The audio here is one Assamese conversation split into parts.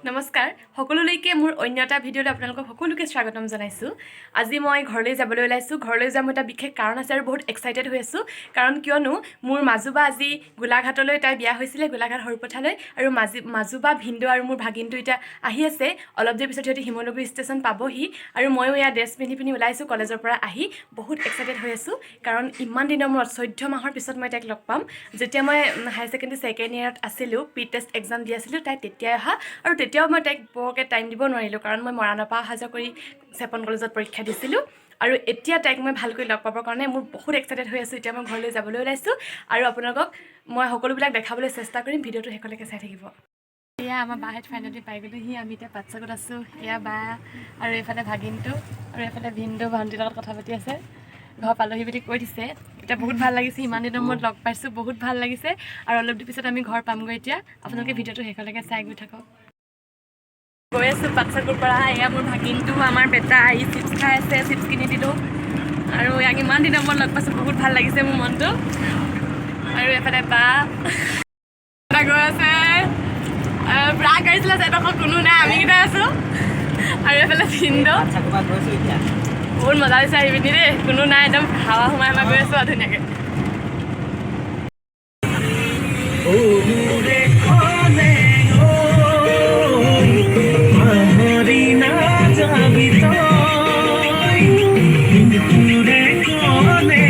নমস্কাৰ সকলোলৈকে, মোৰ অন্য এটা ভিডিঅ'লৈ আপোনালোকক সকলোকে স্বাগতম জনাইছোঁ। আজি মই ঘৰলৈ যাবলৈ ওলাইছোঁ। ঘৰলৈ যোৱাৰ মোৰ এটা বিশেষ কাৰণ আছে আৰু বহুত এক্সাইটেড হৈ আছোঁ। কাৰণ কিয়নো মোৰ মাজুবা আজি গোলাঘাটলৈ, তাই বিয়া হৈছিলে গোলাঘাট সৰুপথালৈ আৰু মাজুবা, ভিনদেউ আৰু মোৰ ভাগিনটো এতিয়া আহি আছে। অলপ দেৰি পিছত সিহঁতি শিমলুগুৰি ষ্টেচন পাবহি আৰু ময়ো এয়া ড্ৰেছ পিন্ধি পিনি ওলাইছোঁ কলেজৰ পৰা আহি। বহুত এক্সাইটেড হৈ আছোঁ, কাৰণ ইমান দিনৰ মূৰত, 14 মাহৰ পিছত মই তাইক লগ পাম। যেতিয়া মই হায়াৰ ছেকেণ্ডেৰী ছেকেণ্ড ইয়েৰত আছিলোঁ, প্ৰি টেষ্ট এক্সাম দি আছিলোঁ, তাই তেতিয়াই অহা আৰু তেতিয়াও মই তাইক বৰকৈ টাইম দিব নোৱাৰিলোঁ, কাৰণ মই মৰাণৰ পৰা অহা যোৱা কৰি চেপন কলেজত পৰীক্ষা দিছিলোঁ। আৰু এতিয়া তাইক মই ভালকৈ লগ পাবৰ কাৰণে মোৰ বহুত এক্সাইটেড হৈ আছোঁ। এতিয়া মই ঘৰলৈ যাবলৈ ওলাইছোঁ আৰু আপোনালোকক মই সকলোবিলাক দেখাবলৈ চেষ্টা কৰিম। ভিডিঅ'টো শেষলৈকে চাই থাকিব। এয়া আমাৰ বাহেঁত ফাইনেলি পাই গ'লোহি। আমি এতিয়া পাটচাকত আছোঁ। এয়া বা আৰু এইফালে ভাগিনটো আৰু এইফালে ভিনদেউ ভণ্টিৰ লগত কথা পাতি আছে। ঘৰ পালোহি বুলি কৈ দিছে। এতিয়া বহুত ভাল লাগিছে, ইমান দিনৰ মূৰত লগ পাইছোঁ, বহুত ভাল লাগিছে। আৰু অলপ দেৰি পিছত আমি ঘৰ পামগৈ। এতিয়া আপোনালোকে ভিডিঅ'টো শেষলৈকে চাই গৈ থাকক। গৈ আছোঁ পাটচাকুৰ পৰা। এয়া মোৰ ভাগিনটো, আমাৰ বেটা আহি চিপছ খাই আছে, চিপছ কিনি দিলোঁ। আৰু ইয়াক ইমান দিনৰ মূৰত লগ পাইছোঁ, বহুত ভাল লাগিছে মোৰ মনটো। আৰু এইফালে বা এটা গৈ আছে। পুৰা গাড়ী চলাইছে। এডোখৰ কোনো নাই, আমিকেইটা আছোঁ আৰু এইফালে ভিনদেউ। বহুত মজা হৈছে আহি পিনি দেই। কোনো নাই, একদম হাৱা সোমাই সোমাই গৈ আছোঁ আৰু ধুনীয়াকৈ। মোৰে কলে পাহৰি নাযাবি তই, মোৰে কলে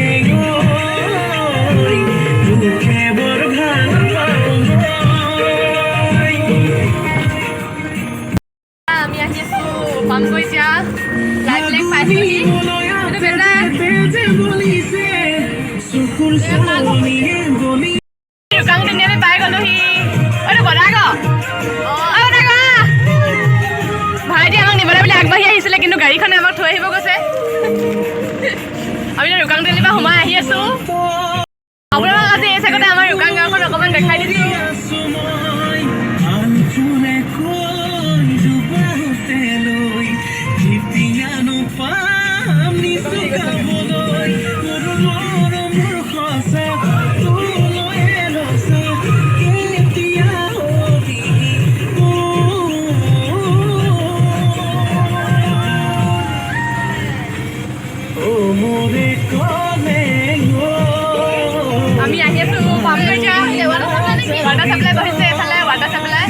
তোকে বৰ ভাল পাওঁ মই। আমি আহি আছোঁ, পামগৈ এতিয়া। লাইভ লাইক পাইছোহি। এইটো বেটা। তেজে বলিছে চকুৰ চাৱনিয়ে গলি। ৰুকাং তিনিআলি পাই গ'লোহি। এইটো গদাগ, অ গদাগ। ভাইটি আমাক নিবলৈ বুলি আগবাঢ়ি আহিছিলে, কিন্তু গাড়ীখনে আমাক থৈ আহিব গৈছে। আমি এতিয়া ৰুকাং তিনিআলিৰ পৰা সোমাই আহি আছোঁ। আপোনালোক আজি এই চেগতে আমাৰ ৰুকাং গাঁওখন অকণমান দেখাই দিছোঁ। আছো মই আনফুলে কৈ দুবাহুতে লৈ, কেতিয়ানো পাম নিচুকাবলৈ? মোৰ মৰমৰ সঁচা তোলৈয়ে ৰচা, কেতিয়া হবি মোৰ? অ মোৰে কলে। আমি আহি আছোঁ, পামগৈ এতিয়া। ৱাটাৰ চাপ্লাই বহিছে এইফালে, ৱাটাৰ চাপ্লাই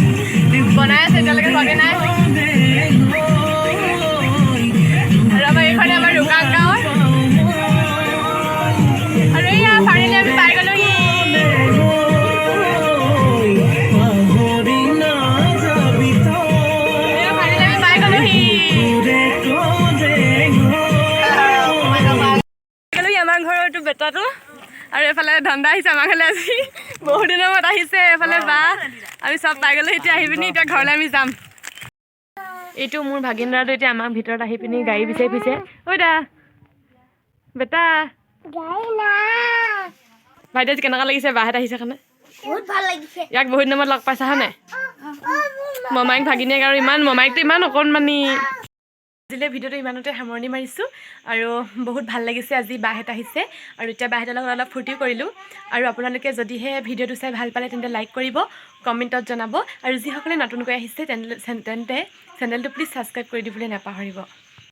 বনাই আছে, এতিয়ালৈকে হোৱাগৈ নাই। আৰু আমাৰ এইখনে আমাৰ ৰুকাং গাঁও। আৰু এইয়া ফাইনেলি আমি পাই গ'লোহি। পাহৰি নাযাবি এইয়া ফাইনেলি আমি পাই গ'লোহি। তোৰে কলে। গ'লোহি আমাৰ ঘৰৰ এইটো বেটাটো আৰু এইফালে ধন্দা আহিছে আমাৰ ঘৰলৈ আজি, বহুত দিনৰ মূৰত আহিছে। এইফালে বা, আমি চব পাই গ'লো এতিয়া আহি পিনি। এতিয়া ঘৰলৈ আমি যাম। এইটো মোৰ ভাগিন ল'ৰাটো এতিয়া আমাৰ ভিতৰত আহি পিনি গাড়ী বিচাৰি ফুৰিছে। ঐ দা বেটা, ভাইটি, আজি কেনেকুৱা লাগিছে বাহেঁত আহিছে কাৰণে? বহুত ভাল লাগিছে। ইয়াক বহুত দিনৰ মূৰত লগ পাইছা, হয় নাই? মমাইক ভাগিনীয়েক আৰু ইমান মমাইকটো ইমান অকণমানি। আজিলৈ ভিডিঅ'টো ইমানতে সামৰণি মাৰিছোঁ আৰু বহুত ভাল লাগিছে, আজি বাহেঁত আহিছে আৰু এতিয়া বাহেঁতৰ লগত অলপ ফূৰ্তিও কৰিলোঁ। আৰু আপোনালোকে যদিহে ভিডিঅ'টো চাই ভাল পালে, তেন্তে লাইক কৰিব, কমেণ্টত জনাব আৰু যিসকলে নতুনকৈ আহিছে, তেন্তে চেনেলটো প্লিজ ছাবস্ক্ৰাইব কৰি দিবলৈ নাপাহৰিব।